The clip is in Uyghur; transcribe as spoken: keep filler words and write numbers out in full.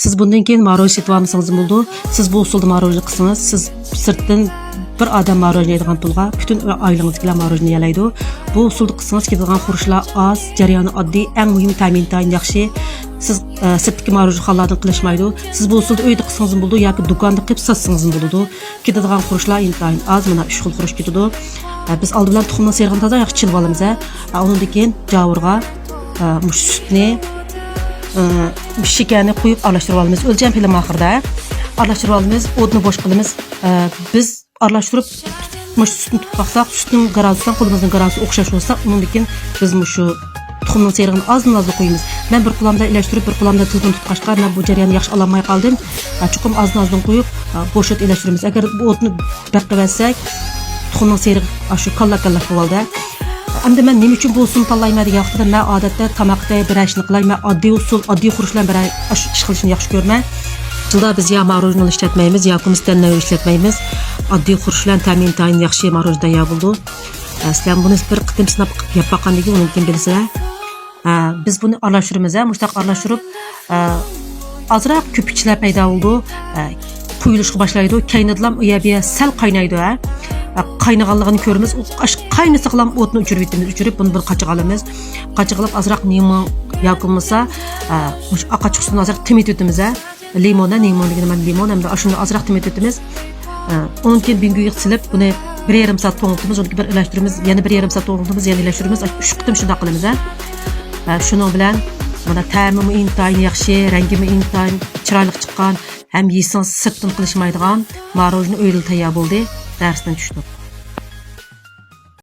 سىز بۇندىن كېيىن ماروژنى سېتىۋالمىسىڭىزمۇ بولىدۇ. سىز بۇ ئۇسۇلدا ماروژنى قىلسىڭىز، سىز سىرتتىن بىر ئادەم ماروژنى يەيدىغان پۇلغا پۈتۈن ئائىلىڭىزدىكىلەر ماروژنى يېيەلەيدۇ. بۇ ئۇسۇلدا قىلسىڭىز، كېتىدىغان خۇرۇچلار ئاز، جەريانى ئاددىي، ئەڭ مۇھىمى تەمىنى ئىنتايىن ياخشى. سىز، ئە، سىرتتىكى ماروژنىخانىلاردىن قىلىشمايدۇ. سىز بۇ ئۇسۇلدا ئۆيدە قىلسىڭىزمۇ بولىدۇ ياكى دۇكاندا قىلىپ ساتسىڭىزمۇ بولىدۇ. كېتىدىغان خۇرۇچلار ئىنتايىن ئاز، مانا ئۈچ خىل خۇرۇچ كېتىدۇ. ئە، بىز ئالدى بىلەن تۇخۇمنىڭ سېرىقىنى تازا ياخشى چىلىۋالىمىز، ھە. ئە، ئۇنىڭدىن كېيىن جاۋۇرغا، ئە، مۇشۇ سۈتنى، ئە، شېكەرنى قويۇپ ئارىلاشتۇرۇۋالىمىز. ئۆلچەم فىلىم ئاخىرىدا ئارىلاشتۇرۇۋالىمىز. ئوتنى بوش قىلىمىز. ئە، بىز ئارىلاشتۇرۇپ، مۇشۇ سۈتنى تۇتۇپ باقساق، سۈتنىڭ گرادۇسى بىلەن قولىمىزنىڭ گرادۇسى ئوخشاش بولسا، ئۇنىڭدىن كېيىن بىز مۇشۇ تۇخۇمنىڭ سېرىقىنى ئازدىن ئازدىن قويىمىز. مەن بىر قولۇمدا ئىلەشتۈرۈپ، بىر قولۇمدا تېلېفون تۇتقاچقا، مەن بۇ جەرياننى ياخشى ئالالماي قالدىم. ئە، چوقۇم ئازدىن ئازدىن قويۇپ، ئە، بوش ئوت ئىلەشتۈرىمىز. ئەگەر بۇ ئوتنى بەك قىلىۋەتسەك، تۇخۇمنىڭ سېرىقى ئاشۇ كاللا-كاللا بولىدۇ. ئەمدى مەن نېمە ئۈچۈن بۇ ئۇسۇلنى تاللايمەن دېگەن ۋاقىتتا، مەن ئادەتتە تاماق ئېتەي، بىرەر ئىشنى قىلاي، مەن ئاددىي ئۇسۇل، ئاددىي خۇرۇچ بىلەن بىرەر ئاش-، ئىش قىلىشنى ياخشى كۆرىمەن. ئەسلىدە بىز يا ماروژنىنى ئىشلەتمەيمىز، ياكى ستەندەر ئىشلەتمەيمىز. ئاددىي خۇرۇچ بىلەن تەمىنى ئىنتايىن ياخشى ماروژنى تەييار بولىدۇ. ئە، سىلەر بۇنى بىر قېتىم سىناپ باققاندىن كېيىن ئۇنىڭدىن كېيىن بىلىسىلەر. ئە، بىز بۇنى ئارىلاشتۇرىمىز، ھە، مۇشۇنداق ئارىلاشتۇرۇپ، ئە، ئازراق كۆپۈكچىلەر پەيدا بولىدۇ، ئە، قۇيۇلۇشقا باشلايدۇ. كەينىدىلا ئۇ يەر بۇ يەر سەل قاينايدۇ، ھە. ئە، قاينىغانلىقىنى كۆرىمىز. ئۇ ئاش-، قاينىسىغىلا ئوتنى ئۆچۈرۈۋېتىمىز، ئۆچۈرۈپ بۇنى بىر قاچىغا ئالىمىز. قاچىغا ئېلىپ ئازراق لىمون ياكى بولمىسا، ئە، مۇشۇ ئاقاچ سۇنى ئازراق تېمىتىۋېتىمىز، ھە. لىمون، ھە، لىمون دېگىنى مانا لىمون، ھەمدە ئاشۇنى ئازراق تېمىتىۋېتىمىز. ئە، ئۇنىڭدىن كېيىن بىڭگۈيگە سېلىپ، بۇنى بىر يېرىم سائەت توڭلىتىمىز، ئۇنىڭدىن كېيىن بىر ئىلەشتۈرىمىز، يەنە بىر يېرىم سائەت توڭلىتىمىز، يەنە ئىلەشتۈرىمىز. ئۈچ قېتىم شۇنداق قىلىمىز، ھە. ئە، شۇنىڭ بىلەن مانا تەمىمۇ ئىنتايىن ياخشى، رەڭگىمۇ ئىنتايىن چىرايلىق چىققان، ھەم يېسىڭىز سىرتتىن قىلىشمايدىغان ماروژنى ئۆيدىلا تەييار بولدى. دەرستىن چۈشتۇق.